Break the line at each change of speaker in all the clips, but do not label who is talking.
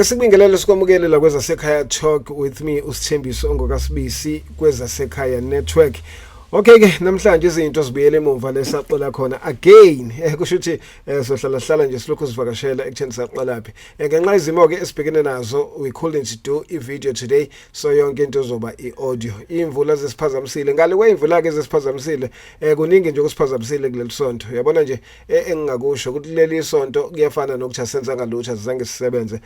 Ake sikubingelele, sikwamukele la kwezasekhaya Talk with me, uSithembiso ongokaSibisi kwezasekhaya Network. Okay ke, namhlanje izinto zibuyele emuva lesaqala khona again. Kusho ukuthi sohlala hlala nje silokhu sivakashela ekutheni saqalaphi. Ngenxa izimo ke esibhekene nazo, we couldn't do i video today, so yonke into izoba i-audio. Imvula zesiphazamisile. Ngale kwemvula ke zesiphazamisile, kuningi nje okusiphazamisile kuleli sonto. Uyabona nje, engingakusho ukuthi leli sonto kuyafana nokuthi asenza ngalutho, azange sisebenze.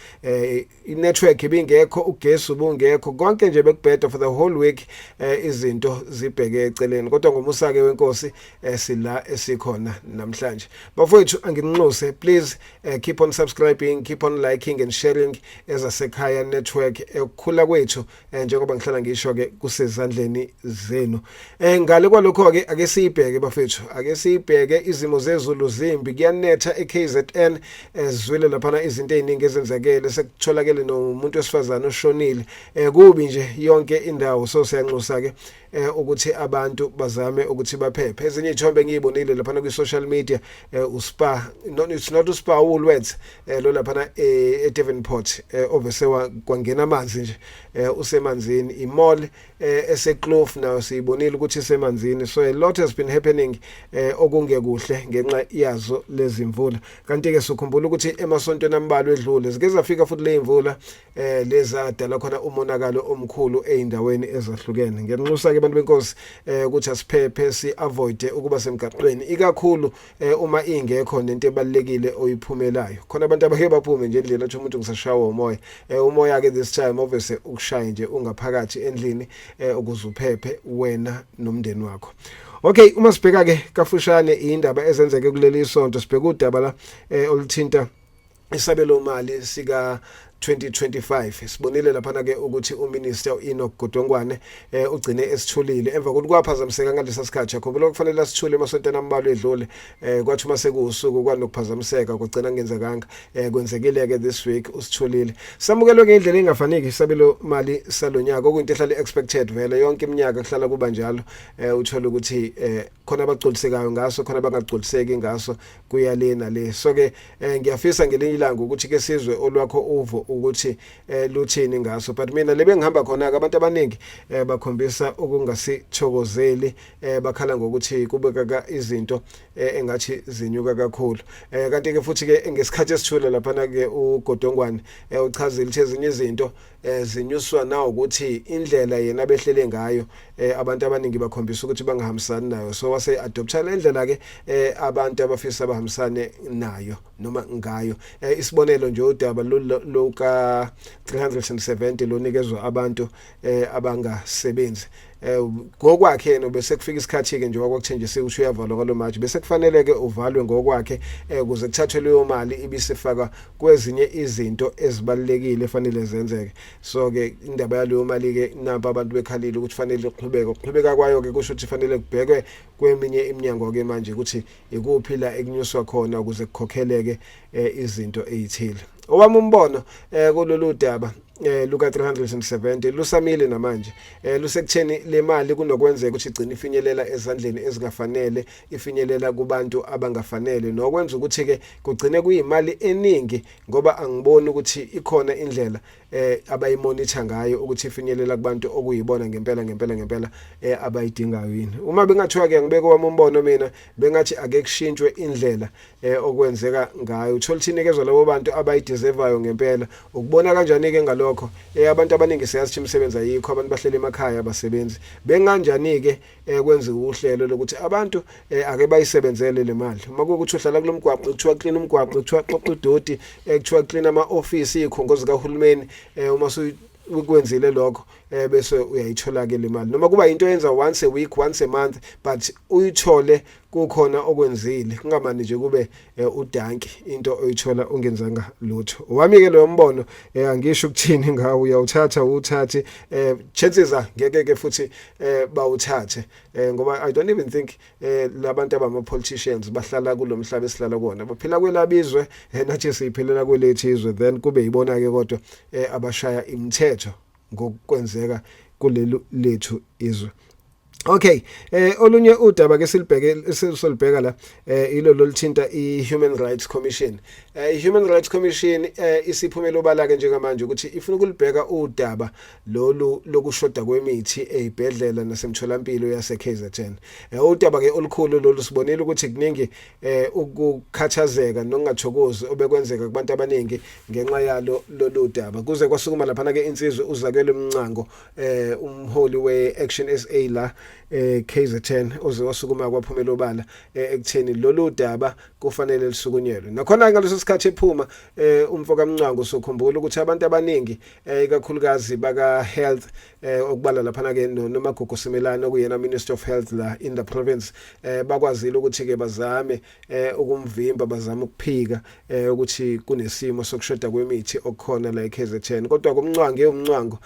I-network ibingekho, ugesi ubungekho, konke nje bekubheda for the whole week. Izinto zibheke eceleni, kodwa ngomusa ke wenkosi sila esikhona namhlanje. Bafowethu, anginxuse, please keep on subscribing, keep on liking and sharing ezasekhaya network. Ukukhula kwethu, njengoba ngihlala ngisho ke, kusezandleni zenu. Ngale kwalokho ke, ake siyibheke bafethu, ake siyibheke izimo zezulu. Zimbi, kuyanetha eKZN. Ezwile lapha izinto eziningi ezenzakele, sekutholakele nomuntu wesifazane oshonile. Kubi nje yonke indawo, so siyanxusa ke ukuthi abantu bazame ukuthi baphephe. Ezinye izithombe ngiyibonile lapha kwi social media, uSpar, no, it's not uSpar, Woolworths lo lapha eDevonport, ovese kwangena amanzi nje, usemanzini. Imall eseKloof nayo siyibonile ukuthi isemanzini. So a lot has been happening okungekuhle ngenxa yazo lezi mvula. Kanti ke sokhumbula ukuthi emasontweni ambalwa edlule zike zafika futhi le imvula lezadala khona umonakalo omkhulu eindaweni ezahlukene. Ngiyanxusa ke abantu benkosi ukuthi asiphephe, si avoid ukuba semgaqweni, ikakhulu uma ingekho nento ebalekile oyiphumelayo. Khona abantu abake baphume nje endlini, athi umuntu, "Ngisashawa umoya." Umoya ke this time obviously ukushaya nje ungaphakathi endlini ukuze uphephe wena nomndeni wakho. Okay, uma sibheka ke kafushane indaba ezenzeke kuleli sonto, sibheka udaba la oluthinta isabelo mali sika 2025. Sibonile lapha ke ukuthi uminister uEnoch Godongwane ugcine esithulile emva kokuthi kwaphazamiseka ngalesa sikhathi. Yakhumbula kufanele asithule emasontweni ambalwa edlule, kwathi uma sekuusuku kwanokuphazamiseka, kugcina kungenzekanga. Kwenzekile ke this week, usithulile. Samukelwe ngendlela engafaniki isabelo mali salonyaka, okuyinto ehlala expected vele. Yonke iminyaka kuhlala kuba njalo, uthola ukuthi khona abagculisekayo ngaso, khona abangagculiseki ngaso, kuya le nale. So ke ngiyafisa ngelinye ilanga ukuthi ke sizwe olwakho uvo ukuthi luthini ngaso, but mina lebe ngihamba khona ke, abantu abaningi bakhombisa ukungasithokozeli. Bakhala ngokuthi kubekeka izinto engathi zinyuka kakhulu. Kanti ke futhi ke ngesikhathi esithule lapha ke uGodongwane uchazile ukuthi ezinye izinto zinyuswa na ukuthi indlela yena behlele ngayo, abantu abaningi bakhombisa ukuthi bangahambisani nayo, so wase adopta le ndlela ke abantu abafisa bahambisane nayo noma ngayo. Isibonelo nje, udaba luka 370 lonikezwa abantu abangasebenzi. Ngokwakhe yena bese kufika isikhathi ke nje kwakuthenjisiwe ukuthi uyavalwa ngalo March, bese kufanele ke uvalwe ngokwakhe ukuze kuthathwe leyo mali ibisifaka kwezinye izinto ezibalekile efanele zenzeke. So ke indaba yaleyo mali ke, nampa abantu bekhalile ukuthi fanele iqhubeke. Ukuqhubeka kwayo ke kusho ukuthi fanele kubhekwe kweminye iminyango ke manje ukuthi ikuphi la ekunyuswa khona ukuze kukhokheleke izinto ezithile. Owami umbono kulolu daba luka 370 lusamile namanje, lusekutheni le mali kunokwenzeka ukuthi igcine ifinyelela ezandleni ezingafanele, ifinyelela kubantu abangafanele, nokwenza ukuthi ke kugcine kuyimali eningi, ngoba angiboni ukuthi ikhona indlela abayimonitor ngayo ukuthi ifinyelela kubantu okuyibona ngempela ngempela ngempela abayidingayo yini. Uma bengathiwa ke ngibeke wami umbono mina, bengathi ake kushintshwe indlela okwenzeka ngayo, uthola ukuthi inikezwa labo bantu abayideservayo ngempela. Ukubona kanjani ke ngalokho? Abantu abaningi siyazi ukuthi imisebenzi ayikho, abantu bahlele emakhaya, abasebenzi. Benganjani ke kwenziwa uhlelo lokuthi abantu ake bayisebenzele le mali? Uma kuwukuthi uhlala kulomgwaqo, kuthiwa clean umgwaqo, kuthiwa qoqa udoti, kuthiwa clean ama office, izikhungo zikahulumeni, uma ukwenzile lokho bese uyayithola ke le mali, noma kuba into yenza once a week, once a month, but uyithole kukhona okwenzile, kungamani nje kube udanki into oyithola ungenzanga lutho. Wami ke lo mbono, angisho ukuthini ngawo, uyawuthatha uthathe, chances are ngeke ke futhi bawuthathe, ngoba I don't even think labantu abama politicians bahlala kulomhlaba esihlala kuona, baphila kwelabizwe, nathi siyiphilela kwelethu izwe, then kube yibona ke kodwa abashaya imithetho ngokwenzeka kulelu lethu izwe. Okay, olunye udaba ke silibheke, solibheka la, ilo lolithinta iHuman Rights Commission. IHuman Rights Commission isiphumela obala ke njengamanje ukuthi ifuna ukulibheka udaba lolu lokushoda kwemithi ezibhedlela nasemtholampilo yase KZN. Udaba ke olukhulu lolu, sibonile ukuthi kuningi ukukhathazeka nokungathokozi obekwenzeka kubantu abaningi ngenxa yalo lolu daba. Kuze kwasukuma lapha ke insizwe uZakhele Mncwango, umholi we-Action SA la KZN, oze wasukuma kwaphumela obala ekutheni lolu daba kufanele lisukunyelwe. Nakhona ngaleso sikhathi ephuma umfo kaMncwango, sokhumbula ukuthi abantu abaningi, ikakhulukazi baka health, okubala lapha ke noMagugu Simelane, okuyena Minister of Health la in the province, bakwazile ukuthi ke bazame ukumvimba, bazame ukuphika ukuthi kunesimo sokushoda kwemithi okukhona la eKZN. Kodwa kumncwango, umncwango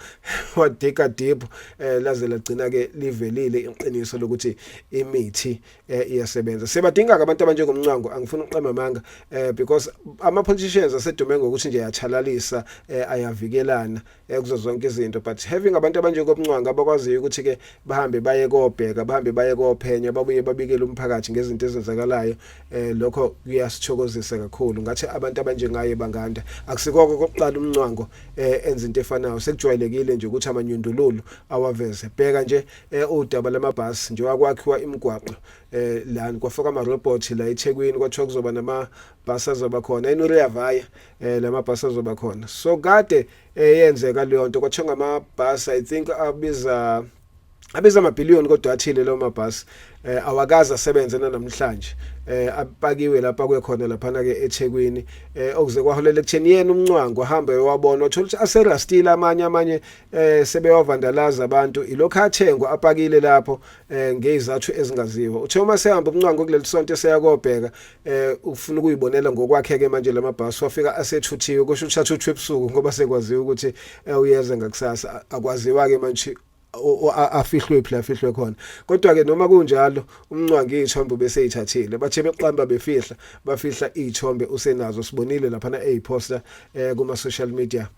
wadiga deep, laze lagcina ke livelile iqiniso lokuthi imithi iyasebenza. Siyabadinga ke abantu abanjengomncwango, angifuni ukuqamba amanga, because ama politicians asedume ngokuthi nje ayachalalisa, ayavikelana kuzo zonke izinto, but having abantu abanjengomncwango abakwaziyo ukuthi ke bahambe baye kobheka, bahambe baye kophenya, babuye babikele umphakathi ngezinto ezenzakalayo, lokho kuyasithokozisa kakhulu. Ngathi abantu abanjengaye banganda. Akusikoko kokuqala umncwango enza into efanayo, sekujwayelekile nje ukuthi amanyundululu awaveze. Bheka nje udaba lamabhasi nje, wakwakhiwa imigwaqo la, kwafaka ama robot la eThekwini, kwathiwa kuzoba namabhasi azoba khona eNuria Vaya, lamabhasi azoba khona. So kade yenzeka leyo nto, kwathiwa ngamabhasi, I think abiza amabhiliyoni, kodwa athile lawo mabhasi awakaze asebenze namhlanje, apakiwe lapha kwekhona laphana ke eThekwini, okuze kwaholela ekutheni yena umncwango ahambe wabona, wathola ukuthi aserustile amanye sebewavandalaza abantu, ilokho athengwa apakile lapho ngezathu ezingaziwa. Uthe uma sehamba umncwango kuleli sonto eseyakobheka, ufuna ukuyibonela ngokwakhe ke manje lamabhasi, wafika asethuthiwe, kusho ukuthi athuthwe ebusuku ngoba sekwaziwa ukuthi uyeza ngakusasa. Akwaziwa ke manje afihlwe phi, afihlwe khona. Kodwa ke noma kunjalo, umncwango izithombe bese eyithathile, bathe beqamba befihla, bafihla izithombe, usenazo, sibonile lapha na eyiposta kuma social media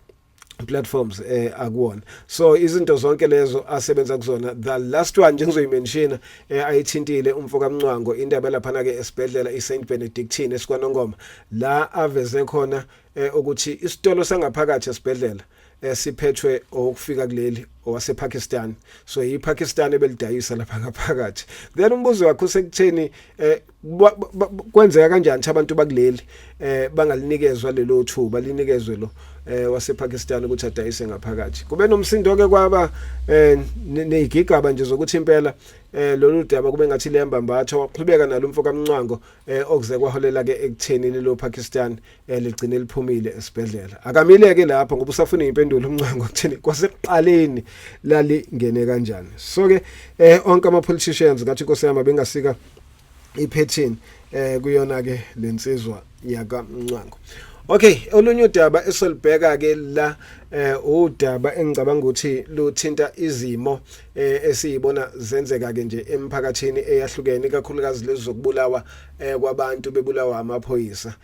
platforms akuwona. So izinto zonke lezo asebenza kuzona. The last one nje ngizoyimentiona ayithintile umfo kaMncwango, indaba lapha ke esibhedlela iSaint Benedictine esikwanongoma, la aveze khona ukuthi isitolo sangaphakathi esibhedlela siphethwe okufika kuleli owasePakistan, so iPakistan ebelidayisa lapha ngaphakathi. Then umbuzo wakho usekutheni kwenzeka kanjani ukuthi abantu bakuleli bangalinikezwa lelo thuba, linikezwe lo wasePakistan ukuthi adayise ngaphakathi? Kube nomsindo ke, kwaba nezigigaba nje zokuthi impela lolu daba kube ngathi liyambambatha. Waqhubeka nalo umfo kaMncwango, okuze kwaholela ke ekutheni lelo Pakistan ligcine liphumile esibhedlela. Akamile ke lapho ngoba usafuna impendulo umncwango ukuthini kwasekuqaleni lalingene kanjani. So ke onke ama politicians, ngathi inkosi yami bengasika iphethini kuyona ke lensizwa yakaMncwango. Okay, olunye udaba esolibheka ke la, udaba engicabanga ukuthi luthinta izimo esiyibona zenzeka ke nje emphakathini eyahlukene, kakhulukazi lezi zokubulawa kwabantu bebulawa amaphoyisa.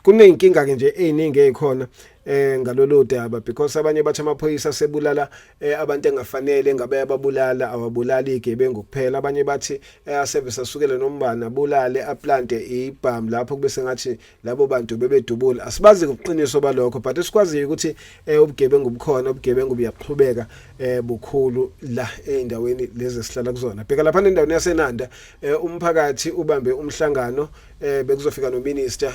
Kuneyinkinga ke nje eziningi ezikhona ngalolu daba, because abanye bathi amaphoyisa sebulala abantu engafanele ngabe ababulala, awabulali igebengu kuphela. Abanye bathi asevese asukele nombani, abulale, aplante ibhamu lapho, kube sengathi labo bantu bebedubula. Asibazi ubuqiniso balokho, but esikwaziyo ukuthi ubugebengu bukhona, ubugebengu buyaqhubeka bukhulu la eindaweni lezi esihlala kuzona. Bheka lapha endaweni yaseNanda, umphakathi ubambe umhlangano, bekuzofika no minister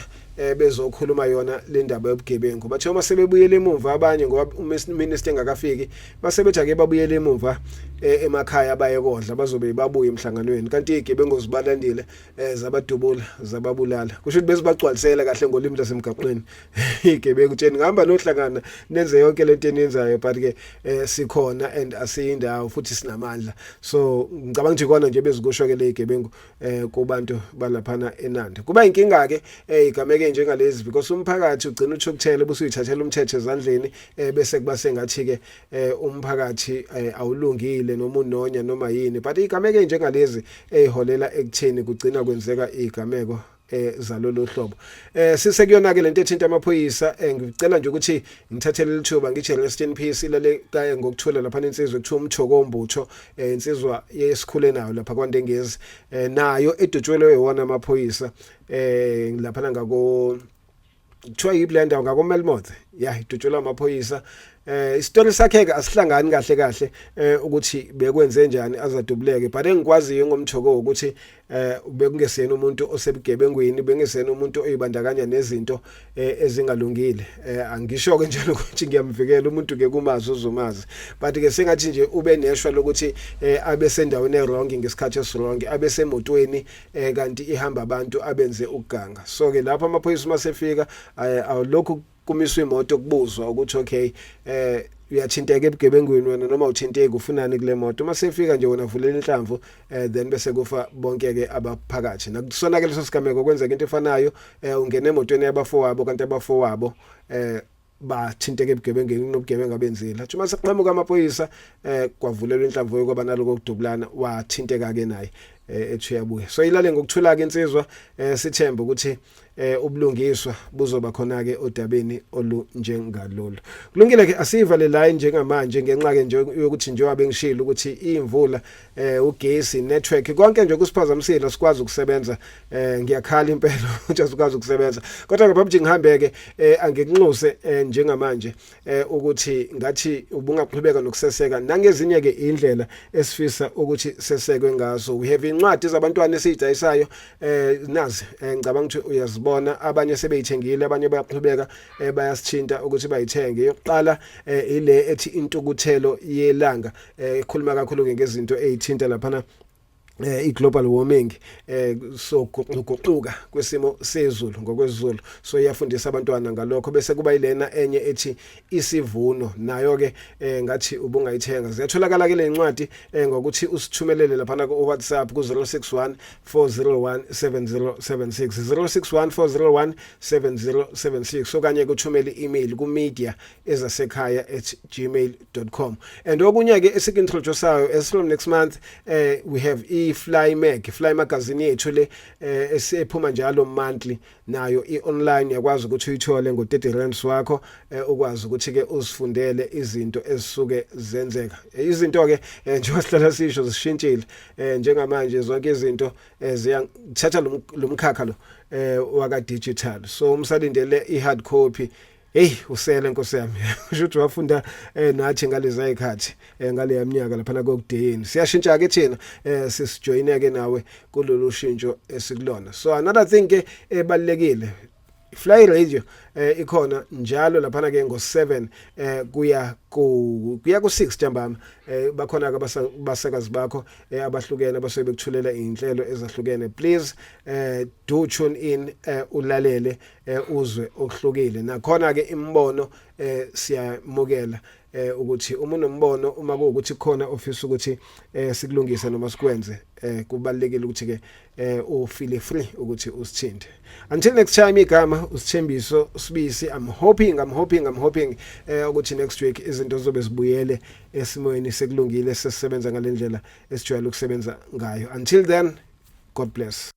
bezokhuluma yona le ndaba yobugebengu. Bathe uma sebebuyele emuva abanye, ngoba uminister engakafiki, basebethi ake babuyele emuva emakhaya baye kodla, bazobe babuye emhlanganweni, kanti izigebengu zibalandile, zabadubula, zababulala. Kusho ukuthi bezibagcwalisela kahle ngolimi lasemgaqweni igebengu, tsheni ngihamba nohlangana nenze yonke lento eniyenzayo, but ke sikhona and asiyindawo futhi sinamandla. So ngicabanga ukuthi ikona nje bezikusho ke le igebengu kubantu balaphana eNanda. Kuba inkinga ke igameke njengalezi, because umphakathi ugcina uthukuthele, bese uyithathela umthetho ezandleni, bese kuba sengathi ke umphakathi awulungile noma unonya noma yini, but igameke njengalezi eziholela ekutheni kugcina kwenzeka igameko. zalolu hlobo. Sisekuyona ke lento ethinta amaphoyisa. Ngicela nje ukuthi ngithathele lithuba ngithi rest in peace, ilale kaye ngokuthula lapha insizwa ekuthiwa uMthoko Mbutho, insizwa yesikhule nayo lapha kwaNdengezi, nayo edutshwelwe iwona amaphoyisa lapha ngako kuthiwa yiblender ngako Melmoth. Ya, idutshulwa amaphoyisa. Isitori sakhe ke asihlangani kahle kahle ukuthi bekwenze njani azadubuleke, but engikwaziyo ngoMthoko ukuthi bekungesiyena umuntu osebugebengwini, bengesiyena umuntu oyibandakanya nezinto ezingalungile. Angisho ke njalo ukuthi ngiyamvikela umuntu ke, kumazi uzomazi, but ke sengathi nje ube neshwa lokuthi abe sendaweni e-wrong ngesikhathi esi-wrong, abe semotweni kanti ihamba abantu abenze ukuganga. So ke lapho amaphoyisa uma sefika, awulokhu kumiswa imoto, kubuzwa ukuthi okay, uyathinteka ebugebengwini wena noma uthinteki, ufunani kule moto? Uma sefika nje wena vulela inhlamvu, then bese kufa bonke ke abaphakathi. Nakusona ke leso sigameko kwenzeka into efanayo, ungena emotweni yabafowabo kanti abafowabo bathinteke ebugebengeni, kunobugebengu abenzile. Athi uma seqhamuka amaphoyisa, kwavulelwa inhlamvu, kwaba naloko kudubulana, wathinteka ke naye ethi uyabuya. So ilale ngokuthula ke insizwa. Sithemba ukuthi ubulungiswa buzoba khona ke odabeni olunjengalolu. Kulungile ke, asivale la njengamanje ngenxa ke nje yokuthi njengoba bengishilo ukuthi imvula, ugesi, network, konke nje kusiphazamisile, sikwazi ukusebenza. Ngiyakhala impela ukuthi asikwazi ukusebenza, kodwa ngaphambi ngihambe ke, angikunxuse njengamanje ukuthi ngathi ubungaqhubeka nokuseseka nangezinye ke indlela esifisa ukuthi sesekwe ngazo. We have incwadi zabantwana esiyidayisayo, nazi, ngicabanga ukuthi uyazibona. Abanye sebeyithengile, abanye bayaqhubeka bayasithinta ukuthi bayithenge. Yokuqala ile ethi Intukuthelo Yelanga, ikhuluma kakhulu ke ngezinto ezithinta laphana i-global warming, so guquka kwesimo sezulu ngokwezulu, so iyafundisa abantwana ngalokho. Bese kuba ilena enye ethi Isivuno, nayo ke ngathi ubungayithenga. Ziyatholakala ke le ncwadi ngokuthi usithumelele lapha ku WhatsApp ku 061 401 7076, 061 401 7076, okanye kuthumele i-email ku media ezasekhaya@gmail.com. And okunye ke esiku-introduceayo as from next month, we have i-Fly Mag, Fly magazine yethu le esephuma njalo monthly. Nayo i-online, uyakwazi ukuthi uyithole ngo-30 rands wakho, ukwazi ukuthi ke uzifundele izinto ezisuke zenzeka. Izinto ke, njengoba sihlala sisho, zishintshile. Njengamanje zonke izinto ziyathatha lo mkhakha lo waka digital, so umsalindele i-hard copy, hey, usele nkosi yami. Usho ukuthi wafunda nathi ngalezi ayikhathi, ngale yaminyaka lapha kokudeyini. Siyashintsha ke thina, sisijoyineke nawe kulolu shintsho esikulona. So another thing ke ebalekile, Fly Radio ikhona njalo laphana ke ngo7 kuya ku 6 ntambama. Bakhona ke abasakazi bakho abahlukene abasuke bekuthulela inhlelo ezahlukene. Please do tune in, ulalele, uzwe okuhlukile. Nakhona ke imbono siyamukela ukuthi uma unombono, uma kuwukuthi khona ofisa ukuthi sikulungise noma sikwenze, kubalekile ukuthi ke u feel free ukuthi usithinte. Until next time, igama uSithembiso Sibisi. I'm hoping ukuthi next week izinto zizobe zibuyele esimweni sekulungile, sesisebenza ngalendlela esijwayele ukusebenza ngayo. Until then, God bless.